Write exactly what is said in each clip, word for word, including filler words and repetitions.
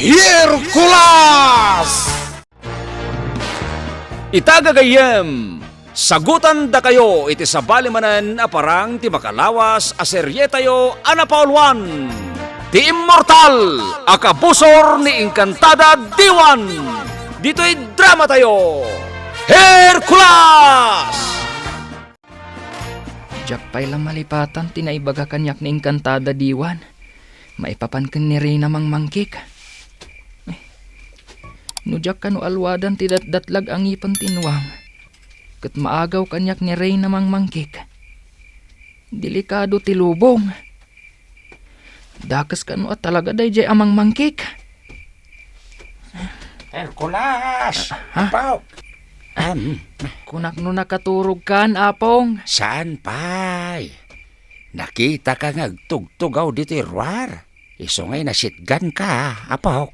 Hercules! Ita gagayyem, sagutandakayo iti sabali manen a parang ti makalawas a serietayo a napauluan, ti immortal a kabusor ni Encantada Diwan. Ditoy dramatayo, Hercules! Diak pay la malipatan ti naibaga kaniak ni Encantada Diwan. Maipapan ken ni Reyna Mangmangkik. Eh, no diak kano alwadan ti datdatlag a ngipen ti nuang, ket maagaw kaniak ni Reyna Mangmangkik. Delikado ti lubong. Dakes kano a talaga daydiay a mangmangkik. Hercules! Ah, ha? Apo! Am. Kunak no nakaturogkan, Apong. Saan pay? Nakitaka nga agtugtugaw ditoy ruar. Isu ngay nasitganka, Apok.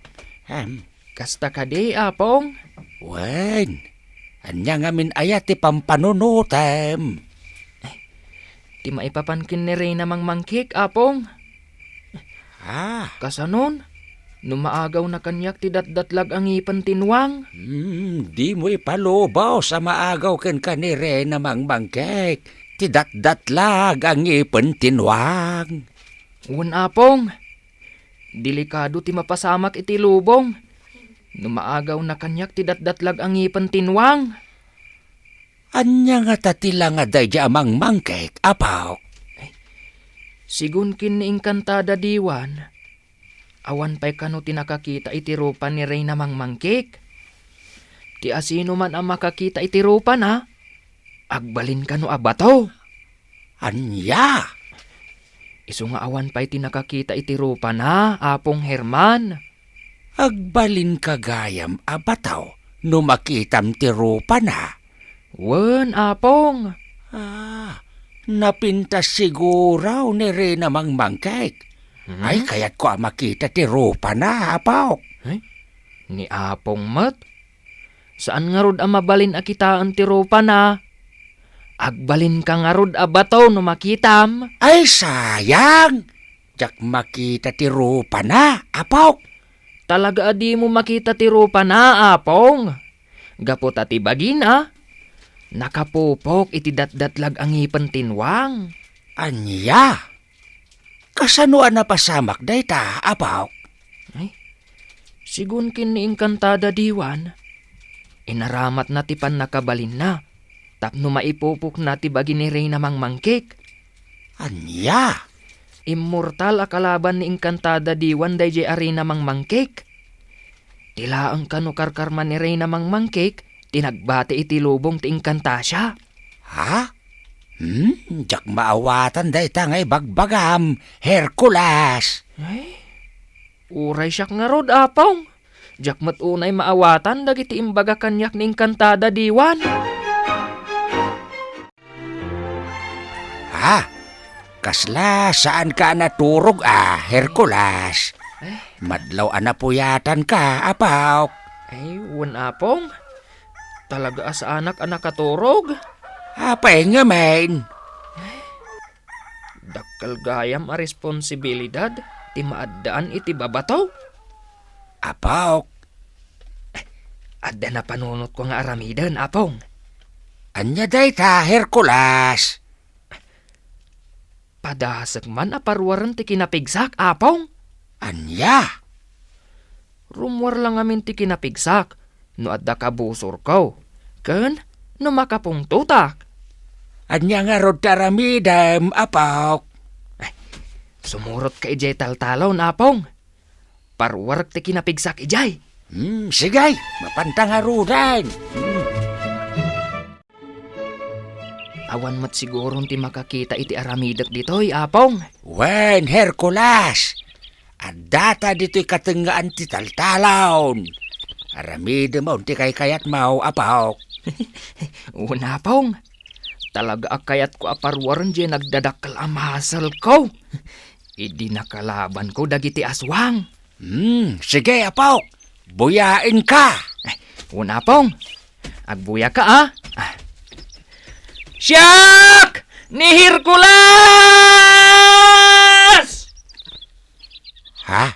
Am. Kasta kadi, Apong? Wen, ania ngamin aya ti pampanunotem? Ti maipapan ken ni Reyna Mangmangkik, Apong. Ah. Kasanon? No maagawna kaniak ti datdatlag a ngipen ti nuang? Hmm, dimo ipalubos a maagaw kenka ni Reyna Mangmangkik ti datdatlag a ngipen ti nuang. Wen, Apong. Delikado ti mapasamak iti lubong no maagawna kaniak ti datdatlag a ngipen ti nuang. Ania ngata ti langa daydiay a mangmangkik, Apok? Ay, sigun ken ni Encantada Diwan, awan pay kano ti nakakita iti rupa ni Reyna Mangmangkik. Ti asinoman a makakita iti rupana, agbalin kano a bato. Ania? Isu nga awan pay ti nakakita iti rupana, Apong Herman. Agbalinka gayam a bato no makitam ti rupana? Wen, Apong. Ah, napintas siguro ni Reyna Mangmangkik. Hmm? Ay, kayatko a makita ti rupana, Apok. Ay, ni Apong met. Saan ngarud a mabalin a kitaen ti rupana? Agbalinka ngarud a bato no makitam. Ay, sayang! Diak makita ti rupana, Apok. Talaga a dimo makita ti rupana, Apong. Gapu ta ti bagina, nakapupok iti datdatlag a ngipen ti nuang. Ania? Kasano a napasamak dayta, Apok? Ay, sigun ken ni Encantada Diwan, inaramatna ti pannakabalinna tapno maipupokna ti bagi ni Reyna Mangmangkik. Ania? Immortal a kalaban ni Encantada Diwan daydiay a Reyna Mangmangkik. Ti laeng kano karkarma ni Reyna Mangmangkik ti nagbati iti lubong ti Encantasia. Ha? Hmm, diak maawatan dayta nga ibagbagam, Hercules. Ay, uray siak ngarud, Apong. Diak met unay maawatan dagiti imbaga kaniak ni Encantada Diwan. Ha? Kasla saanka a naturog a, Hercules? Eh? Madlaw a napuyatanka, Apok. Ay, wen, Apong. Talaga a saanak a nakaturog. Apay ngamin? Dakkel gayam a responsibilidad ti maaddaan iti babato. Apok. Adda napanunotko nga aramiden, Apong. Ania dayta, Hercules? Padasek man a paruaren ti kinapigsak, Apong. Ania? Rummuar la ngamin ti kinapigsak no adda kabusorko, ken no makapungtotak. Ania ngarud ti aramidem, Apok? Ay, sumurotka idiay taltalon, Apong. Paruarek ti kinapigsak idiay. Hmm, sige, mapanta ngaruden. Hmm. Awan met siguron ti makakita iti aramidek ditoy, Apong. Wen, Hercules, addata ditoy katengngaan ti taltalon. Aramidem ti kaykayatmo, Apok. Wen, Apong. Talaga a kayatko a paruaren diay nagdadakkel a muscle-ko idi nakalabanko dagiti aswang. Hmm, sige, Apok. Buyaenka. Eh, wen, Apong. Agbuyaka, a. Ah. Siak ni Hercules! Ha?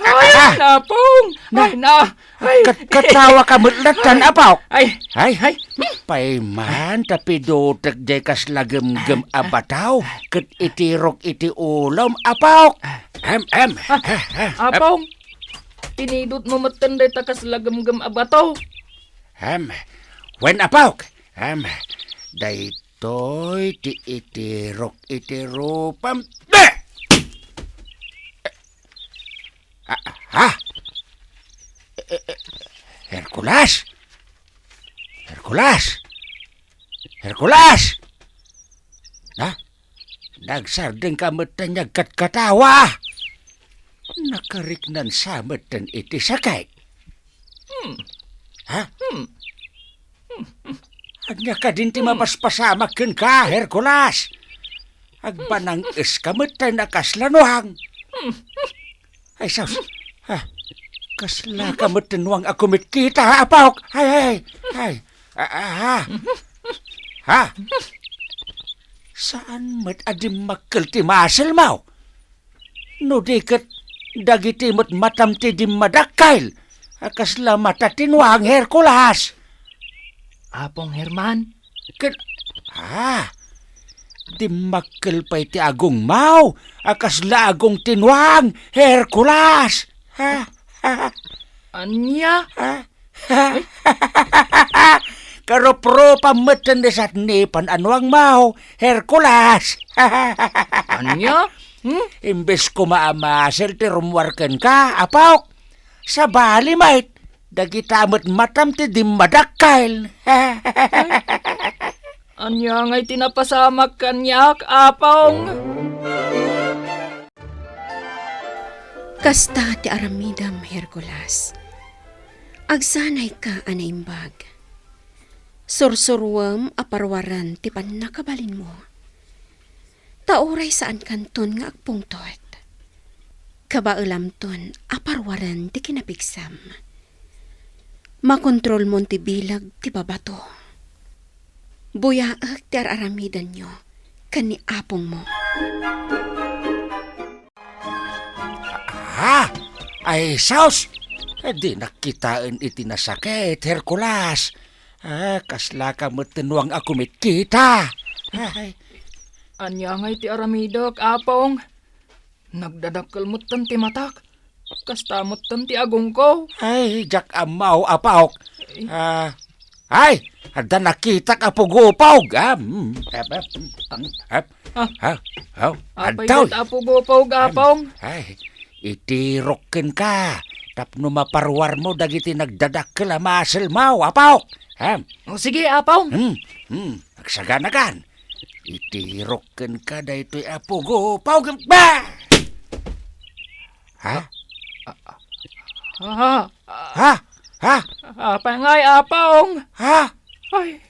Ay, ah, ah. Napong! Na. Ay, na! Ay. Kat-, katawa ka met lattan, Apok. Ay. Ay, ay. Pay man, ta pidutek jay kasla gemgem a bataw, ket itirok iti ulom, Apok. Em, em. Ah, Apong. Pinidot mo metten dayta kasla gemgem a bataw. Em, wen, Apok. Em, daytoy ti itirok iti rupam. Be! Ah, ha? Eh, eh, eh, Hercules? Hercules? Hercules! Na? Nagsardeng ka met ta agkatkatawa. Nakariknan sa met iti sakit. Hmm. Ha? Hmm. Ania kadin ti mapaspasamak kenka, Hercules? Agbanang-es ka met ta nakaslanuang. Ay, sus. Ha? Kasla ka met ti nuang a kumitkita, apok. Ay, ay, ay. Ah, ah, ha? Ha? Saan met a dimmakkel ti muscle mo? No di ket dagiti met matam ti dimmadakkel a kasla mata ti nuang, Hercules. Apong Herman. Ket, ah, dimmakkel pay ti agongmo a kasla agong ti nuang, Hercules. Ha? Ha? Ania? Ha? Karuprupam met ti satnipan a nuangmo, Hercules. Ania? Hmm? Imbes koma a muscle ti rummuar kenka, apok, sabali met, dagita met matam ti dimmadakkel. Ania ngay ti napasamak kaniak, apong? Kasta ti aramidem, Hercules. Agsanayka a naimbag. Sursuruem a paruaren ti pannakabalinmo. Ta uray saankanton nga agpungtot, kabaelamton a paruaren ti kinapigsam. Makontrolmon ti bileg ti babato. Buyaek ti ar-aramidenyo ken ni apongmo. Ah! Ay, sus! Eh, dinak kitaen iti nasakit, Hercules. Ah, kasla ka met ti nuang a kumitkita. Ay. Ania ngay ti aramidek, Apong? Nagdadakkel metten ti matak. Kasta metten ti agongko. Ay, diak ammo, apok. Ah, ay, adda nakitak a pugupog. Ah, mm, ep, ep, mm, ep. Ah. Ha? Oh, apay adtoy. Ket a pugupog, Apong? Ay, itirok kenka tapno maparuarmo dagiti nagdadakkel a muscle mo, apok. Em. O, sige, Apong. Hmm, hmm, agsaganakan. Itirok kenka daytoy a pugupog. Ba! Ha? Ha? Ha? Ha? Apay ngay, Apong? Ha? Ay.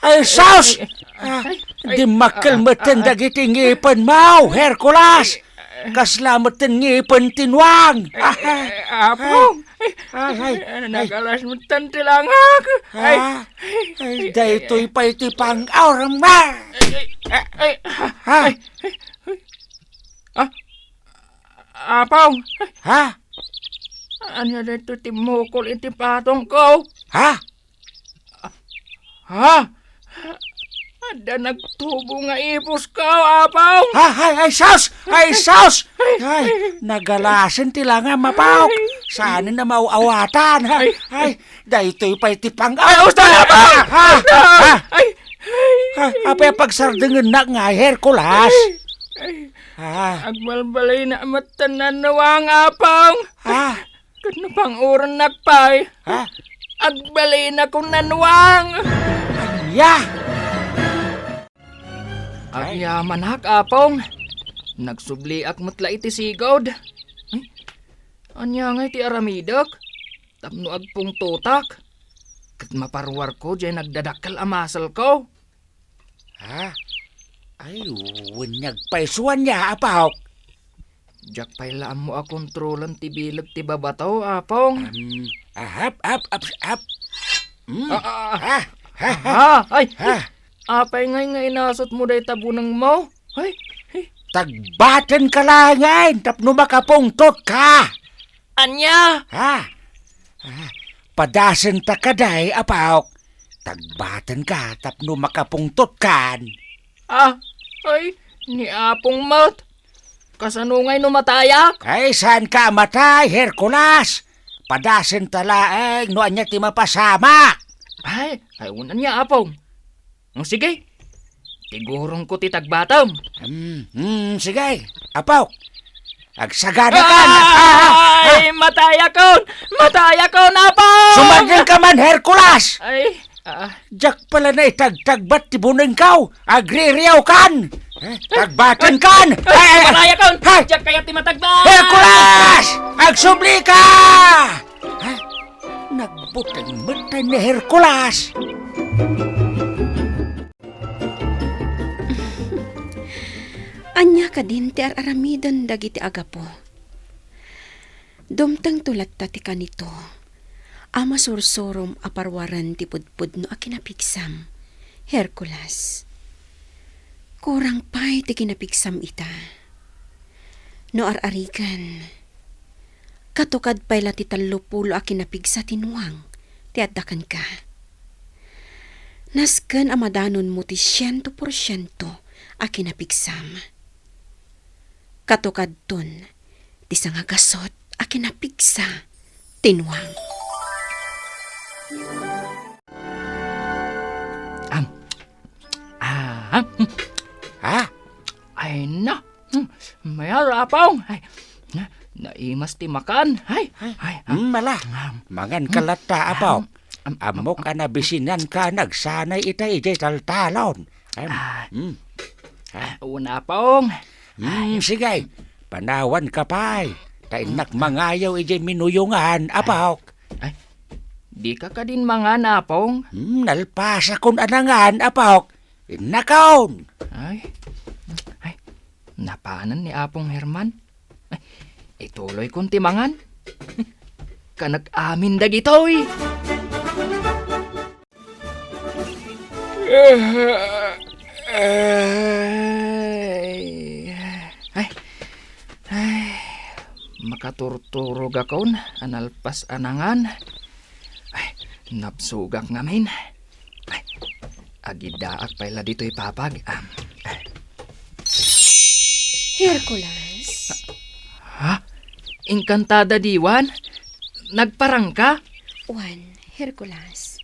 Ay, sus! Ay, ay, ah, ay, dimmakkel ah, metten ah, dagiti ngipenmo, Hercules! Ay, ay. Kasla metten ngipen ti nuang! Ay, ay, ay, Apong! Ay, ay, ay, ay, ay. Nagalas metten ti langak! Ay, ah, ay, ay, daytoy pay ti pang-aurma! Ay, ay, ay, ha? Ay, ay, ay. Ah, Apong! Ha? Ania daytoy timmukol iti patongko? Ha? Ha? Adda nagtubo nga ipusko, Apong! Ha? Ay, ay, sus! Ay, sus! Ay, nagalasen ti langam, Apong! Saan a maaw-awatan, ha? Ay, ay, daytoy pay ti pang-, ay, usta, Apong! Ha? Ha? Usta! Ha? Ay, ay. Ha? Apay a pagsardengennak nga, Hercules? Ay, ay. Ha? Agbalbalinak metten a nuang, Apong! Ha? Ket no pang-urennak pay, ha? Agbalinakon a nuang! Ania? Ay. Agyamanak, Apong. Nagsubliak met la iti sigud. Ay, ania ngay ti aramidek? Tapno agpungtotak. Ket maparuarko diay nagdadakkel a muscle-ko. Ha? Ay, wen, nagpaisuan ya, Apok. Diak pay la ammo a kontrolan ti bileg ti babato, Apong. Am, ahap, ap, ap, ap. Hmm. Ah, ah, ah. Ha? Ha? Ha? Ha? Ay, ha? Apay ngay nga inasutmo dayta bunengmo? Ay, ay. Tagbatenka laengen tapno makapungtotka. Ania? Ha? Ah, padasenta kadi, Apok. Tagbatenka tapno makapungtotkan. Ah, ay, ni Apong met. Kasano ngay no matayak? Ay, saanka a matay, Hercules? Padasenta laeng no ania ti mapasamak. Ay, ay, wen ania, Apong. O, sige. Tiguronko ti tagbatem. Hmm, hmm, sige. Apok. Agsaganakan. Ah! Ay, matayakon! Matayakon, Apong! Sumardengka man, Hercules! Ay, ah. Diak pay la naitagtagbat ti bunengko. Agririawkan! Eh, tagbatenkan! Ay, ay, ay, ay, matayakon! Ay! Diak kayat ti matagbat! Hercules! Agsublika! Ha? Nagbuteng met ni Hercules. Ania kadin ti ar-aramiden dagiti agapo? Dumtengto latta ti kanito a masursurom a paruaren ti pudpudno a kinapigsam, Hercules. Kurang pay ti kinapigsam ita. No ar-arigan, katukad pay la ti tallopulo a kinapigsa ti nuang ti adda kenka. Nasken a madanonmo ti siento porsiento a kinapigsam. Katukadton ti sangagasut a kinapigsa ti nuang. Am. Ah, hmm. Ah, ay na. Hmm. Mayar, Apong. Ay, na, naimas ti makan. Ay, ay, ah. Hmm, ala. Am. Mangan ka latta, Apong. Am, am, Ammok a nabisinanka nagsanay ita idiay taltalon. Am, ah. Hmm. Ah, una, Apong. Hmm, sige. Panawanka pay. Ta innak mangayaw idiay minuyongan, Apok. Ay, dika kadin mangan, Apong? Hmm, nalpasakon a nangan, Apok. Innakon. Ay. Ay, napanan ni Apong Herman. Ay, ituloykon ti mangan. Kanak amin dagitoy. Ay, ay, ay, makaturturogakon a nalpas a nangan. Ay, nabsogak ngamin. Ay, agidaak pay la ditoy papag. Am. Hercules? Ha? Engkantada diwan? Nagparangka? Wen, Hercules.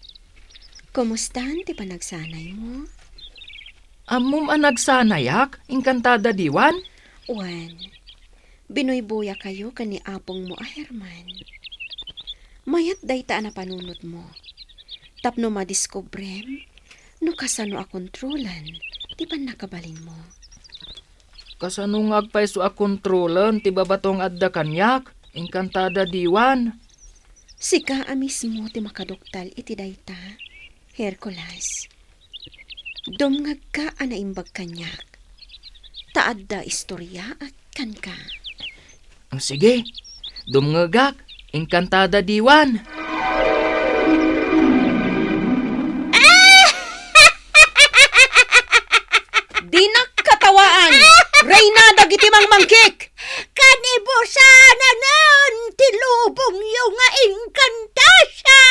Kumustan ti panagsanaymo? Ammom a nagsanayak, engkantada diwan? Wen, binuybuyakayo ken ni apongmo a Herman. Mayat dayta a napanunotmo tapno madiskubrem no kasano a kontrolen ti pannakabalinmo. Kasano nga agpayso a kontrolen ti babato nga adda kaniak, engkantada diwan? Sika a mismo ti makaduktal iti dayta, Hercules. Dumngegka a naimbag kaniak, ta adda istoriaak kenka. Sige, dumngegak, engkantada diwan. Dinak katawaan, reyna dagiti mangmangkik! Kanibusananen ti lubongyo nga engkantasia!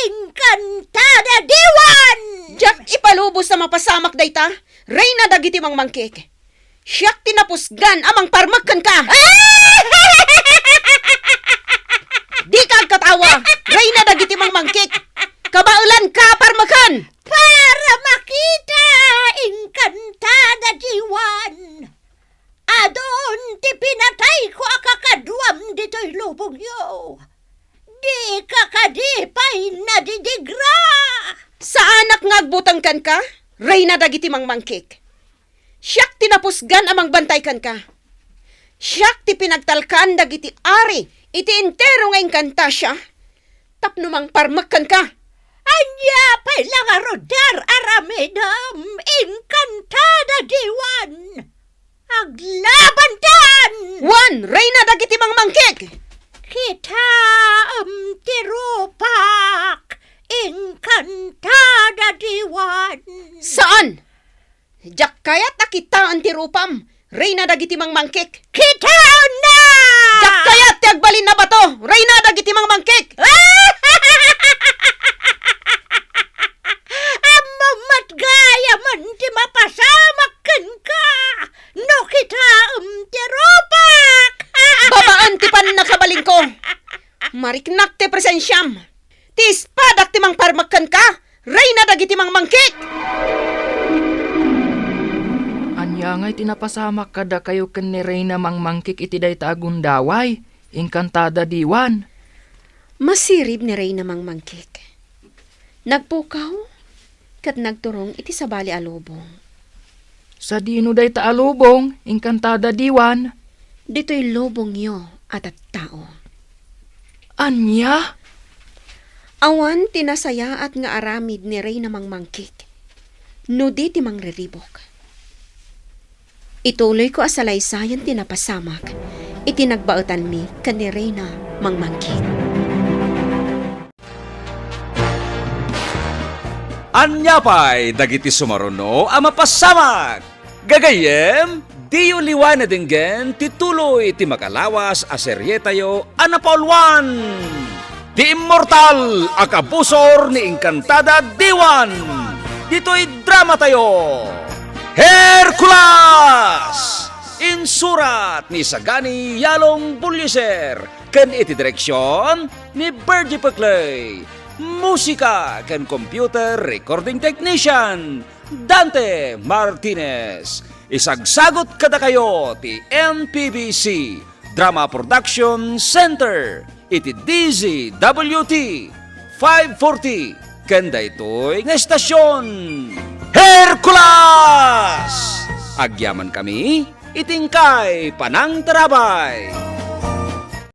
Engkantada diwan! Diak ipalubos a mapasamak dayta, reyna dagiti mangmangkik. Siak ti napusgan a mangparmek kenka. Dika agkatawa, reyna dagiti mangmangkik. Kabaelanka a parmeken. Para makita, engkantada diwan. Adun ti pinatayko a kakaduam ditoy lubongyo. Dika kadi pay nadidigra. Saanak nga agbuteng kenka, reyna dagiti mangmangkik. Siak ti napusgan a mangbantay kenka. Siak ti pinagtalkan dagiti ari iti entero nga engkantasia tapno mangparmek kenka. Ania pay la ngarud ti ar-aramidem, engkantada diwan? Aglabantan! Wen, reyna dagiti mangmangkik! Kitaem ti rupak, engkantada diwan. Saan! Diak kayat a kitaen ti rupam, reyna dagiti mangmangkik. Kitaenna! Diak kayat ti agbalin a bato, reyna dagiti mangmangkik. Ammom met gayamen ti mapasamak kenka no kitaem ti rupak. Babaen ti pannakabalinko, mariknak ti presensiam. Ti espadak ti mangparmek kenka, reyna dagiti mangmangkik! Ania ngay ti napasamak kadakayo ken ni reyna mangmangkik iti dayta a gundaway, engkantada diwan? Masirib ni reyna mangmangkik. Nagpukaw ket nagturong iti sabali a lubong. Sadino dayta a lubong, engkantada diwan? Ditoy lubongyo a tattao. Ania? Awan ti nasayaat nga aramid ni reyna mangmangkik no di ti mangriribuk. Ituloyko a salaysayan ti napasamak iti nagbaetanmi ken ni Reyna Mangmangkit. Ania pay dagiti sumaruno a mapasamak? Gagayyem, diyo liwanen denggen ti tuloy ti makalawas a serietayo a napauluan, ti immortal a kabusor ni Encantada Diwan. Ditoy dramatayo, Hercules! Insurat ni Sagani Yalong Bullieser ken iti direksion ni Virgie Peclay. Musika ken computer recording technician, Dante Martinez. Isagsagut kadakayo ti N P B C Drama Production Center iti D Z W T five forty ken daytoy nga estasion. Hercules! Agyamankami iti inkay panangtarabay.